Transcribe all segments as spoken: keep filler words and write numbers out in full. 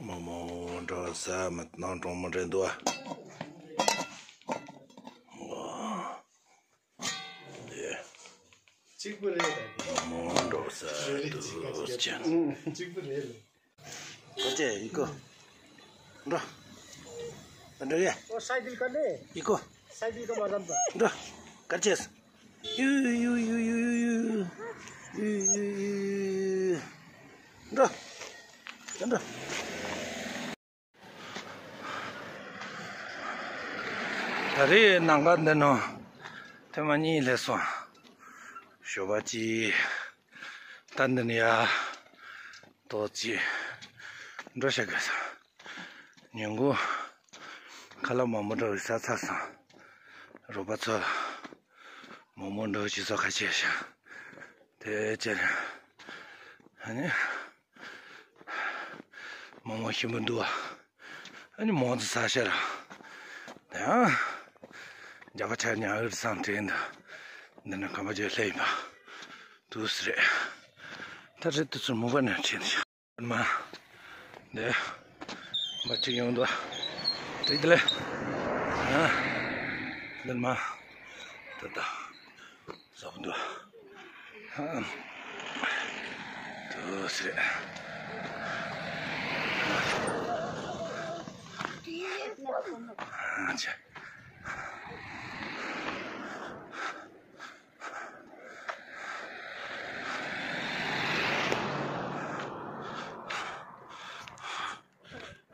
མོག་མོག་འགྲོ་ས་མི་སྣང་གྲོང་མོ་རེད་འདུག་ཨ། ཨེ། གཅིག་པུ་རེད་ད། མོག་མོག་འགྲོ་ས་འདུག་ཅན། གཅིག་པུ་རེད། ཁོ་ཚོས་ཡི་གོ་འགྲོ། འགྲོ་གི། ཨོ་སའི་ཀལ་ག་ནས། ཡི་གོ་སའི་ཀལ་ག་མ་རམ་པ། འགྲོ། གར་ཅེས། ཡུ་ཡུ་ཡུ། འགྲོ། འགྲོ། ད་རེས་ནང་ག་འདི་ནང་ཐེངས་མ་གཉིས་སླེབས་སོང་། ཞོགས་པ་གཅིག་ད་འདི་ནས་ཡར་ཏོག་ཙམ་འགྲོ་བྱ་དགོས་སོང་། ཉིན་གུང་ཁ་ལག་མང་པོ་འགྲོ་བའི་ཟ་ཚར་སོང་། རོགས་པ་ཚོ་མོག་མོག་འགྲོ་བྱེད་ས་ཁ་ཕྱེ་ཤག་དེ་ཅེར་ཨ་ནི། མོག་མོག་ཞིམ་པོ་འདུག་ཨ། ཨ་ནི་མོག་ཙི་ཟ་ཤར། དེ་ཡང་རྒྱ་གར་ཆ་ཉག་ཨུར་སང་དྲན་འདུག་འདི་ནི་ཁམས་པ་ཅན་སླེབས་ཡིན་པ། དུས་སུ་རེད། ད་རེད་དུས་ཚོད་མུ་བ་ནས་དྲན་ཤག་མ། འདི་མ་ཅིག་ཡོང་འདུག་དྲིག་དེ་ལས། ཨ། འདི་མ། ད་ད། ཟོག་འདུག་དུ་སེ། ཨ་ཅེ།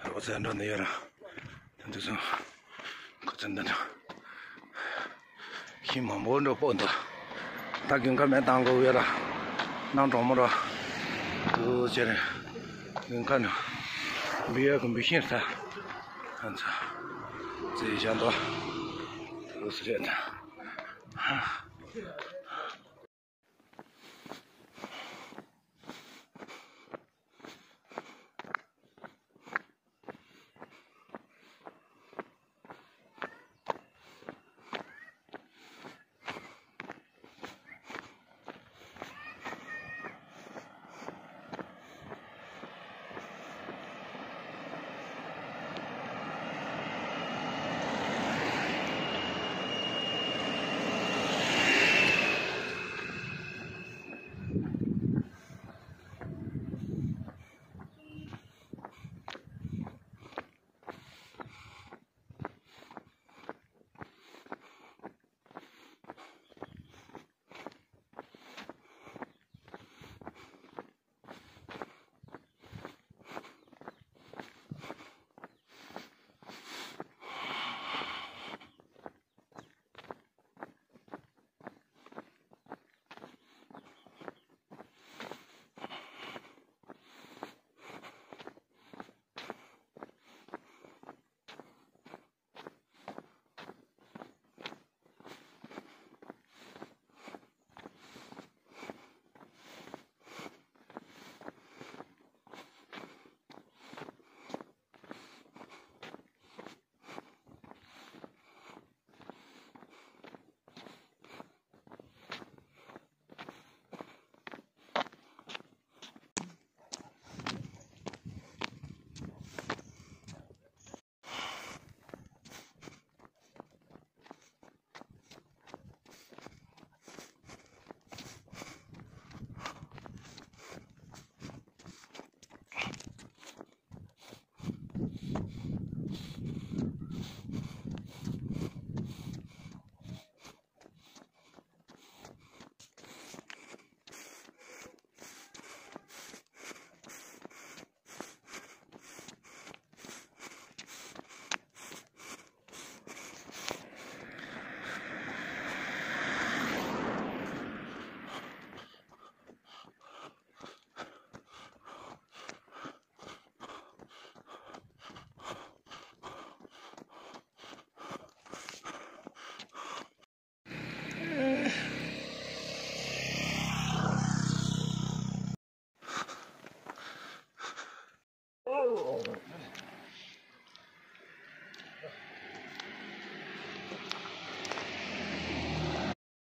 རོགས་ཚོས་འགྲོ་ནི་ཡོད་ར། དེ་འདུག་སོང་། ཁོ་ཚོ་འདི་འདྲ། ཤིང་མང་པོ་འགྲོ་སྤོ་འདུག་ད་དགུན་ཁ་མེ་བཏང་དགོས་ཡོད་ར། ནང་གྲོང་མོ་ར། དུ་ཅེར། དགུན་ཁ་ནི། འབུ་ཡག་གི་འབུ་ཤིང་ས། ཨ་ཚ། ཙེ་བཞག་འདུག་དུ་སེ་རེད་ད།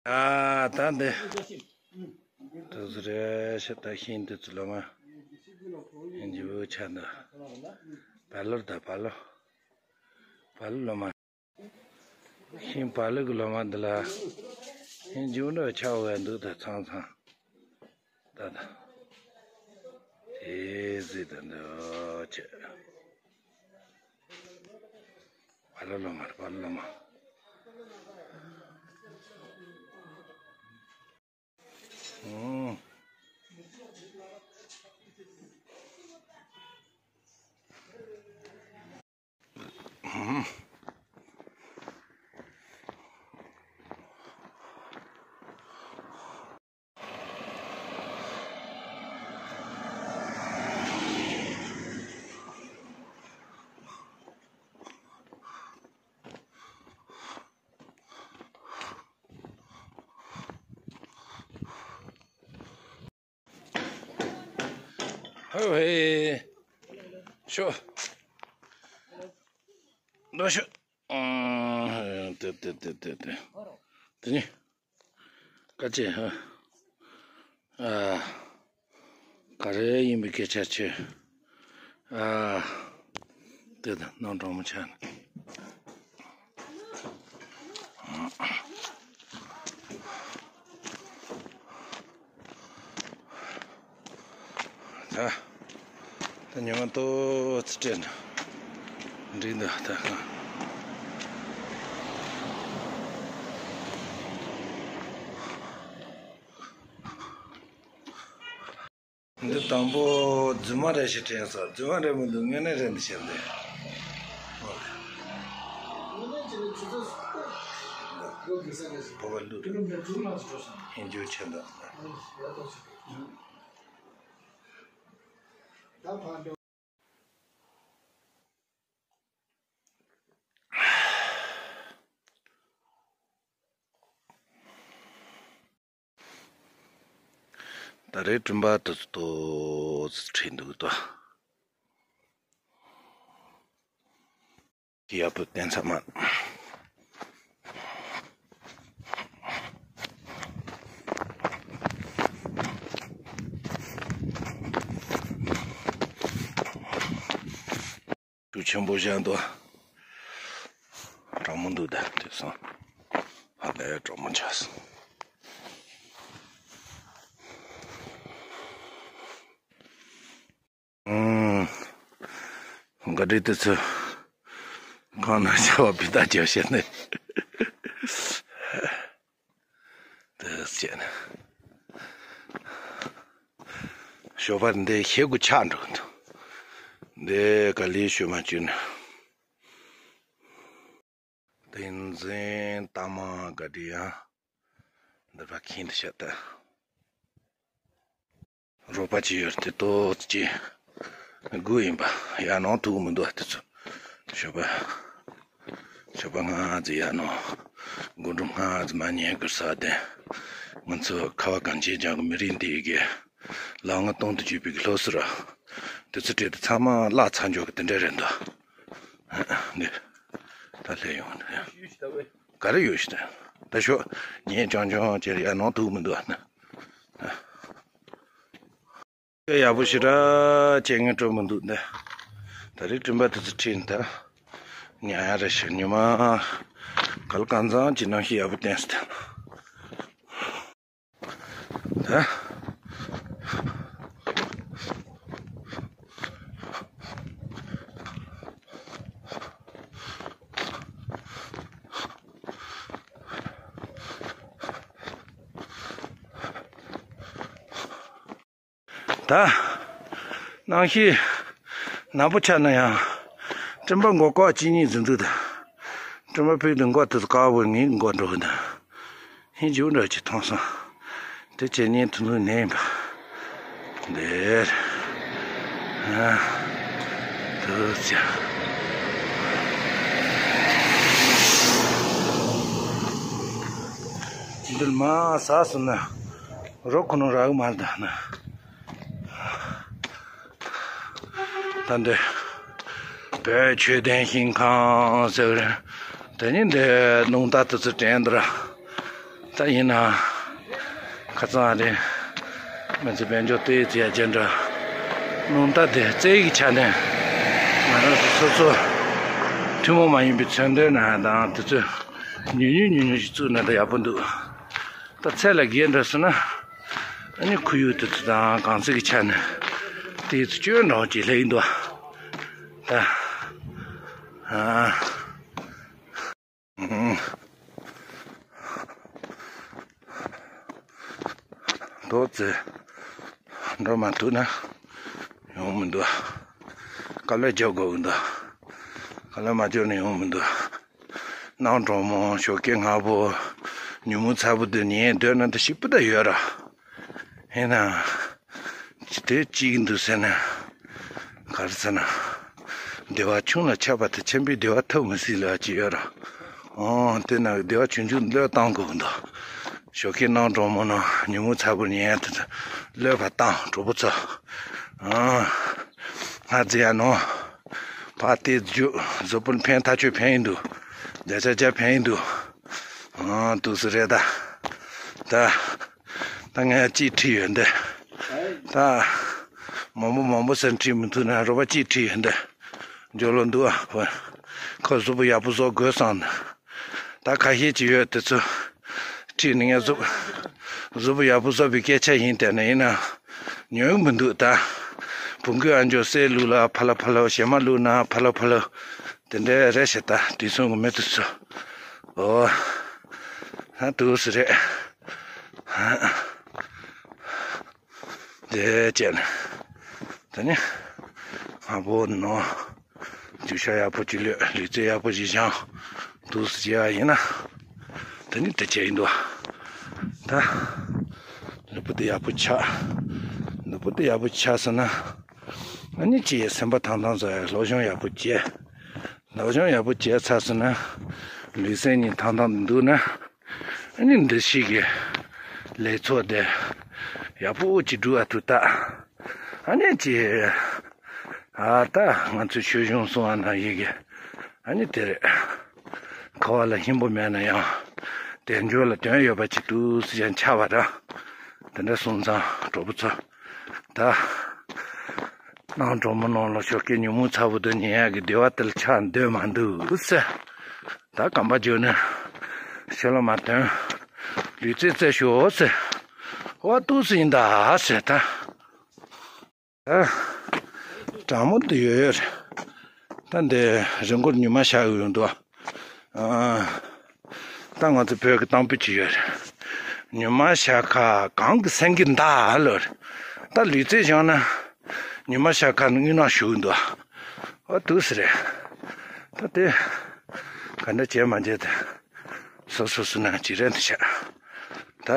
ཨ་ད་འདི། དུ་ཟུ་རེ་ཤ་ད་ཤིན་ཏུ་ཙི་ལོ་མ། ཡིན་ ཡོ་ཆ་འདི། བ་ལུར་ད་བ་ལུ། བ་ལུ་ལོ་མ། ཤིང་བ་ལུ་གི་ལོ་མ་འདི་ལ། ཤིང་རྒྱུ་འདྲ་ཆགས་བས་འདུག་ད་ཚང་ཚང་། ད་ད། དེ་ཟིག་ད་འདི་ཆེ། བ་ལུ་ལོ་མ་རེད། བ་ལུ་ལོ་མ། ཨང་། ཨང་། ཧོ་ཧེ། ཤོ། ལོ་ཤོ། ཨང་། ཏེ་ཏེ་ཏེ་ཏེ་ཏེ། དེ་ནི། སྐད་ཆ་ཧ། ཨ། ག་རེ་ཡིན་པའི་སྐད་ཆ་ཆེ། ཨ། དེ་དང་སྣང་གྲོང་མོ་ཆ་ནི། ད། ད་ཉི་མ་ཏོག་ཙི་སྤྲད་ན་འགྲིག་འདུག་ད་ཁ། འདི་དང་པོ་རྫུན་མ་རེད་ཞེས་དྲན་སོང་། རྫུན་མ་རེད་མི་འདུག་དངོས་གནས་རེད་འདི་བཤད་འདི། བོད་པ་ལུགས་ཧིན་རྒྱུ་ཆེ་འདུག་ད་རེས་སྤྲིན་པ་དེ་ཚོ་ཏོག་ཙམ་འཁྲིགས་འདུག་ཏོ། ཡག་པོ་བསྟན་ཚར་མ། ཆུ་ཆེན་པོ་བཞག་འདུག་གྲང་མོ་འདུག་ད་དེ་སོང་། ཧ་ལས་གྲང་མོ་ཆགས་སོང་། ཨང་། ག་འདྲ་དེ་ཚོ། ཁང་ནང་ཤ་བ་ཕི་ད་རྒྱབ་བཤད་ནས། དེ་བྱས་ན། ཞོགས་པ་འདི་ཞེ་དགུ་ཆགས་འགྲོ་འདུག་འདི་ག་ལེ་ཞོ་མ་བཅུ་ན། ཏིང་འཛིན་ལྟ་མ་ག་འདྲ་ཡང་། འདི་པ་ཁྱིམ་དུ་བཤད་ད། རོགས་པ་ཅི་ཡོད་དེ་ཏོག་ཙི་དགུ་ཡིན་པ་ཡར་ནང་ཐུག་མི་འདུག་དེ་ཚོ། ཞོགས་པ། ཞོགས་པ་སྔ་ཙི་ཡར་ནང་། དགོང་དྲོ་སྔ་ཙི་མ་ཉལ་དགོས་ས་དེ། ང་ཚོ་ཁ་བ་གངས་ཅན་ལྗོངས་ཀྱི་མི་རིགས་འདི་གི་ལ་ང་སྟོང་དུ་བརྗོད་པའི་སློབ་གསོ་ར། དེ་ཚོ་སྤྲད་དེ་ཚང་མ་བརླག་ཚར་འཇོག་གི་དེ་འདྲ་རེད་འདུག་འདི། ད་སླེབས་ཡོང་ནས། ག་རེ་ཡོད་ཤི་ད། ད་ཤོག་ཉན་ཅང་ཅང་ཅེར་ཡར་ནང་ཐུག་མི་འདུག་ཨ་ནི། ཡག་པོ་ཞེ་དྲག་བྱེད་ངེས་སྤྲོ་མི་འདུག་འདི། ད་རེས་སྤྲིན་པ་དེ་ཚོ་ཁྲིད་ད། ཉ་ཡ་རེ་ཞིག་ཉི་མ། གལ་གང་ཚང་གྱི་ནང་ཤི་ཡག་པོ་བསྟན་སི་ད། ད། ད། ནང་ཤི། ནག་པོ་ཆགས་ན་ཡང་། སྤྲིན་པ་མགོ་སྐོར་གཅིག་གཉིས་ཟིན་འདུག་ད། སྤྲིན་པ་ཕུད་དུ་མགོ་དུ་དཀར་བོ་ངའི་མགོ་འགྲོ་གི་འདུག་ཧིན་ཇིའུ་འདྲ་ཅིག་མཐོང་སོང་། དེ་བྱས་ཉིན་དུ་ནུ་ནས་ཡིན་པ། འདིར། ཨ། དུ་ཅི། འདིར་མ་ཟ་སོང་ན། རོ་ཁོ་ནོ་རག་མ་ད་ན། ད་འདི། བོད་ཆོས་ལྡན་ཞིང་ཁམས་ཟེར་བ་རེད། དེ་ཉིན་འདི་ནུང་ད་དུ་ཚུར་དྲན་འདུག་ར། ད་ཡིན་ན། ཁ་ཚང་རེད། མི་ཚེ་དཔལ་འབྱོར་ལྟོས་ཚེ་ཡ་ཅན་འདྲ། ནང་ལྟ་དེ་རྩེད་ཡིག་ཆ་ནས་ང་རང་ཚོ་སོ་སོ་ཐུན་མོང་མ་ཡིན་པའི་མཚོན་དོན་ན་དང་དེ་ཚོ་ཉུང་ཉུང་ཉུང་ཉུང་ཞིག་བཙུགས་ན་ད་ཡག་པོ་འདུག་ད་ཚད་ལ་བརྒལ་འགྲོ་སོང་ན་ཨ་ནི་ཁོར་ཡུག་དེ་ཚོ་དང་གངས་རྩེ་གི་ཆ་ནས་དེ་ཚོ་སྐྱོན་འདྲ་བོ་ཅིག་སླེབས་ཀྱི་འདུག་ད་ཨ། ཨུམ། རྡོ་རྩེ་འགྲོ་མ་ཐུབ་ན་ཡོང་མི་འདུག་དཀའ་ལས་རྒྱག་དགོས་ཀྱི་འདུག་དཀའ་ལས་མ་རྒྱག་ན་ཡོང་མི་འདུག་གནམ་གྲང་མོ་ཞོགས་ཀས་སྔ་པོ་ཉིན་མོ་ཚ་པོ་དེ་ཉལ་སྡོད་ན་ད་ཞིག་པོ་ད་ཡོད་ར། ཡིན་ནའང་དེ་གཅིག་འདུག་ཟེར་ན་ག་རེ་ཟེར་ན། བདེ་བ་ཆུང་ལ་ཆགས་པ་དེ་ཆེན་པོའི་བདེ་བ་ཐོབ་མི་སྲིད་ལབ་ཅིག་ཡོད་ར། ཨོ་དེ་ན་བདེ་བ་ཆུང་ཆུང་བློས་བཏང་དགོས་ཀྱི་འདུག་ཞོགས་ཀས་གནམ་གྲང་མོ་ན་ཉིན་མོ་ཚ་པོ་ཉལ་དེ་ཚོ་བློས་ཕར་བཏང་གྲོགས་པོ་ཚོ། ཨ་ང་རྫི་ཡ་ནོ། ཕར་བལྟས་རྒྱུ་གཟུགས་པོར་ཕན་ཐག་ཆོད་ཕན་ཡིན་འདུག་བརྒྱ་ཆ་བརྒྱ་ཕན་ཡིན་འདུག་ཨ་འདུག་སེ་རེད་ད། ད། ད་ངས་གཅིག་ཁྲིད་ཡོད་འདི། ད། མང་པོ་མང་པོ་ཟེར་ཁྲིད་མི་ཐུབ་ན་རོགས་པ་གཅིག་ཁྲིད་ཡོད་འདི། འཇོག་ལོ་འདུག་ཨ། ཁོ་གཟུགས་པོ་ཡག་པོ་བཟོ་དགོས་བསམ་ན། ད་ཁ་ཤས་ཅིག་ཡོད་དེ་ཚོ། ཁྲིད་ནས་ངས་གཟུགས། གཟུགས་པོ་ཡག་པོ་བཟོ་བའི་སྐད་ཆ་ཡིན་དེ་ན་ཡིན་ན། ཉོན་མི་འདུག་ད། བོང་གུ་ཨ་འཇོག་སེ་བླུགས་ལ་ཕ་ལ་ཕ་ལ་བྱེ་མ་བླུགས་ན་ཕ་ལ་ཕ་ལ། དེ་འདྲ་རེད་ཤག་ད་དུས་སང་གི་མི་དེ་ཚོ། ཨོ། ད་འདུག་སེ་རེད། དེ་བྱས་ནས། དེ་ནས། སྔ་པོ་ནོ། རྒྱུ་ཆ་ཡག་པོ་ཅིག་ལོས་ལུས་རྩལ་ཡག་པོ་ཅིག་སྦྱངས། འདུག་སེ་བྱས་ཡིན་ན། དེ་ནི་དེ་བྱས་ཡིན་འདུག་ད། ལུས་པོ་དེ་ཡག་པོ་ཆགས། ལུས་པོ་དེ་ཡག་པོ་ཆགས་སོང་ན། ཨ་ནི་ཅིག་སེམས་པ་ཐང་ཐང་བཟོ་ཡ་སློབ་སྦྱོང་ཡག་པོ་བྱས། སློབ་སྦྱོང་ཡག་པོ་བྱས་ཚར་སོང་ན། ལུས་སེམས་གཉིས་ཐང་ཐང་འདུག་ན། ཨ་ནི་འདི་ཞིག་གི་ལས་ཚོགས་དེ་ཡག་པོ་ཅིག་སྒྲུབ་པ་ཐུབ་ད། ཨ་ནི་ཅི། ཨ་ད་ང་ཚོས་ཆོས་གཞུང་གསུང་བ་ན་ཡི་གེ་ཨ་ནི་དེ་རེད། ཁ་བ་ལ་སྙིང་པོ་མེད་ན་ཡང་དལ་འབྱོར་ལ་དོན་ཡོད་པ་ཅིག་འདུག་སེ་ཡང་ཆགས་པ་ར། དེ་འདྲ་སོང་ཙང་གྲོགས་པོ་ཚོ། ད། གནམ་གྲང་མོ་ནང་ལ་ཞོགས་ཀས་ཉིན་མོ་ཚ་པོ་དེ་ཉལ་ཡག་གི་བདེ་བ་དེ་ལ་ཆགས་འདོད་མ་འདུག་ཟེར། ད་གམ་པ་བརྗོད་ནས་ཕྱི་ལ་མ་ཐོན། ལུས་རྩལ་རྩེ་ཤོག་ཟེར། ཨོ་འདུག་སེ་ཡིན་ད་ཟེར་ད། ད། གྲང་མོ་དེ་ཡོད་ཡོད་རེད། ད་འདི་རི་མགོར་ཉི་མ་ཤར་གི་ཡོད་འདུག་ཨ། ད་ང་ཚོ་བོད་ཀྱི་གཏམ་དཔེ་ཅིག་ཡོད་རེད། ཉི་མ་ཤར་ཁ་གངས་ཀྱི་སེང་གེ་འདའ་ལོ་རེད། ད་ལུས་རྩལ་སྦྱངས་ན་ཉི་མ་ཤར་ཁ་ནས་རྔུལ་ནག་ཞུ་གི་འདུག་ཨ། འདུག་སེ་རེད། ད་དེ་ག་འདྲ་བྱས་མ་བྱས་དེ་སོ་སོ་སོ་ན་ཅི་རེད་འདི་བྱ། ད་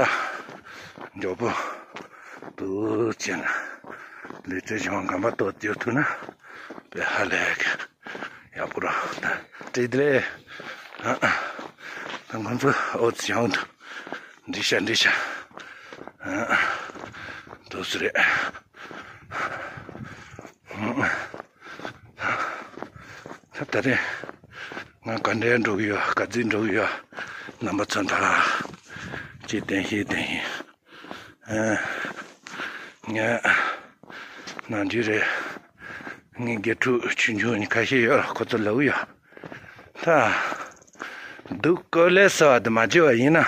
མགྱོགས་པོ་འདུག་བྱས་ན་ལུས་རྩལ་སྦྱངས་གམ་པ་ཏོག་ཙམ་ཐུག་ན་དཔེ་ཧ་ལས་གི། ཡག་པོ་ར། ད་བྲིས་དེ་ལས། ཨ། ད་ང་ཚོ་ཨོ་ཙི་ཡང་འདུག་འགྲིག་ཤག་འགྲིག་ཤག་ཨ། འདུག་སེ་རེད། ད་ད་རེས་ང་ག་འདྲས་འགྲོ་གི་ཡོད་ག་ཚོད་འགྲོ་གི་ཡོད། རྣམ་པ་ཚོ་ད་ཅིག་བསྟན་ཤིག་བསྟན་ཤིག་ཨ། ངས་ནམ་རྒྱུན་རེད། ངའི་དགེ་ཕྲུག་ཆུང་ཆུང་ཁ་ཤས་ཡོད་ལ་ཁོ་ཚོ་ལབ་ཡོད། ད། སྡུག་དཀའ་ལས་ཟེར་བ་དེ་མ་བྱས་པ་ཡིན་ན།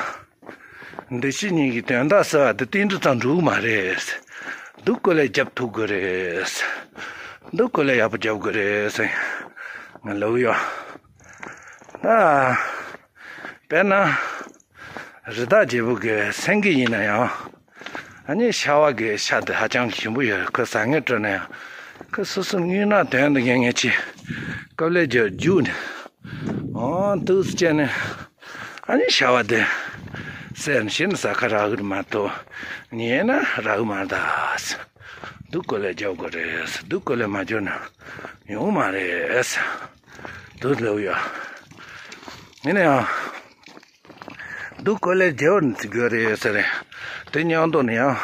འདི་ཕྱི་གཉིས་ཀྱི་དོན་དག་ཟེར་བ་དེ་ཏིལ་འབྲུ་ཙམ་འགྲུབ་མ་རེད། སྡུག་དཀའ་ལས་རྒྱབ་ཐུབ་དགོས་རེད། སྡུག་དཀའ་ལས་ཡག་པོ་རྒྱབ་དགོས་རེད་ཟེར། ང་ལབ་ཡོད། ད། དཔེར་ན། རི་དྭགས་རྒྱལ་པོ་གི་སེང་གེ་ཡིན་ན་ཡང་། ཨ་ནི་ཤ་བ་གི་ཤ་དེ་ཧ་ཅང་གི་ཞིམ་པོ་ཡོད་རེད། ཁོས་ཟ་ངེས་སྤྲོ་ན་ཡང་། ཁོས་སོ་སོ་རྔུལ་ནག་དོན་དུ་ངེས་ངེས་ཀྱི་དཀའ་ལས་རྒྱག་རྒྱུགས་ནས། ཨོ་འདུག་སེ་བྱས་ནས། ཨ་ནི་ཤ་བ་དེ་བསད་ནས་ཤི་ན་ཟ་ཁ་རག་གི་མ་གཏོགས་ཉལ་ན་རག་གི་མ་རེད་ད། སྡུག་དཀའ་ལས་རྒྱག་དགོས་རེད། སྡུག་དཀའ་ལས་མ་རྒྱག་ན་ཡོང་མ་རེད། འདུག་ལབ་ཡོད། ཡིན་ན་ཡང་། སྡུག་དཀའ་ལས་རྒྱབ་ནས་དགོས་རེད་ཟེར་རེད། དེ་མཉམ་དུ་ནས་ཡང་།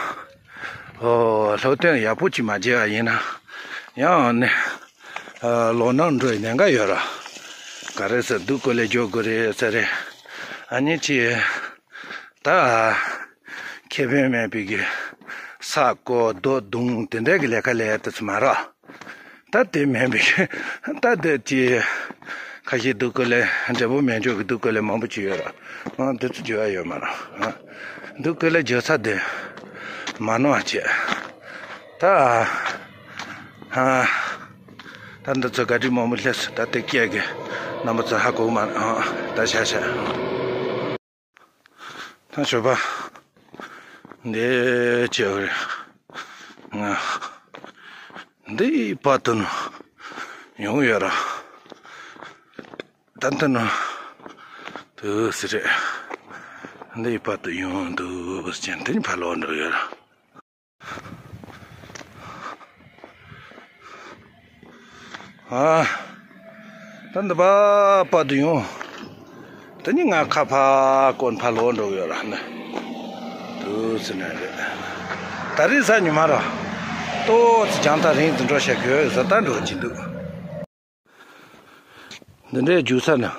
ཨོ། སློབ་སྟོན་ཡག་པོ་ཅིག་མ་བྱས་པ་ཡིན་ན། ཡང་ནི། ཨ། ལོག་ནང་འགྲོ་བའི་ཉེན་ཁ་ཡོད་ར། ག་རེ་ཟེར་སྡུག་དཀའ་ལས་རྒྱག་དགོས་རེད་ཟེར་རེད། ཨ་ནི་ཅི། ད། ཁེ་ཕན་མེད་པའི་གི། ས་རྐོ་རྡོ་རྡུང་དེ་འདྲ་གི་ལས་ཀ་ལས་ཡ་དེ་ཚོ་མ་རེད། ད་དེ་མིན་པའི་ད་དེ་ཅི་ཁ་ཤས་སྡུག་གི་ལས་འབྲས་བུ་མེད་འཇོག་གི་སྡུག་གི་ལས་མང་པོ་ཅིག་ཡོད་ར། ཨང་དེ་ཚོ་བརྗོད་ཡ་ཡོད་མ་ར། ཨང་སྡུག་གི་ལས་བརྗོད་ས་དེ་མ་ནོར་བ་བྱེད། ད་ཨ་ད་འདི་ཚོ་ག་དྲི་མང་པོ་སླེབས་སོང་། ད་དེ་སྐད་གི་རྣམ་པ་ཚོ་ཧ་གོ་མ་ར། ཨང་ད་ཤ་ཤ། ད་ཞོགས་པ་འདི་བྱས་རེད། ང་འདི་བར་དུ་ནི་ཡོང་ཡོད་ར། ད་ལྟ་ནི་དུ་སི་རེད། འདི་བར་དུ་ཡོང་དུ་ཅན་དེ་ཕར་ལོག་འགྲོ་ཡོད་ར། ཨ། ད་འདི་བ་བར་དུ་ཡོང་། དེ་ནི་ང་ཁ་ཕ་ཀོན་ཕ་ལོ་འགྲོ་ཡོད་ར་ནི། དུ་སི་ནི་རེད། ད་རེས་ས་ཉི་མ་ར། ཏོ་ཙི་ཅང་ད་རིང་ཙི་འགྲོ་བྱ་གི་ཡོད་ས་ད་འགྲོ་གི་འདུག་འདི་འདྲའི་རྒྱུག་ས་ནི།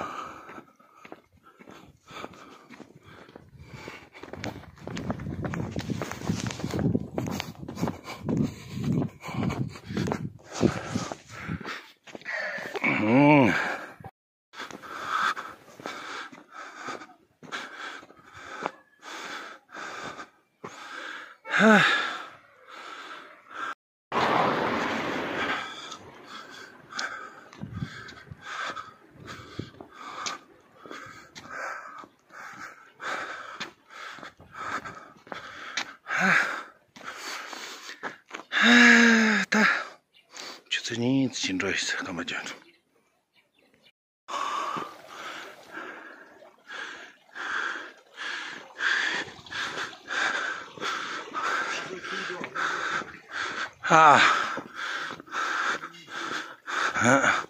ད་ཆུ་ཚོད་གཉིས་ཙམ་ཕྱིན་འགྲོ་ཡི་ས་སྐར་མ་བརྒྱབ་འགྲོ། ཨ།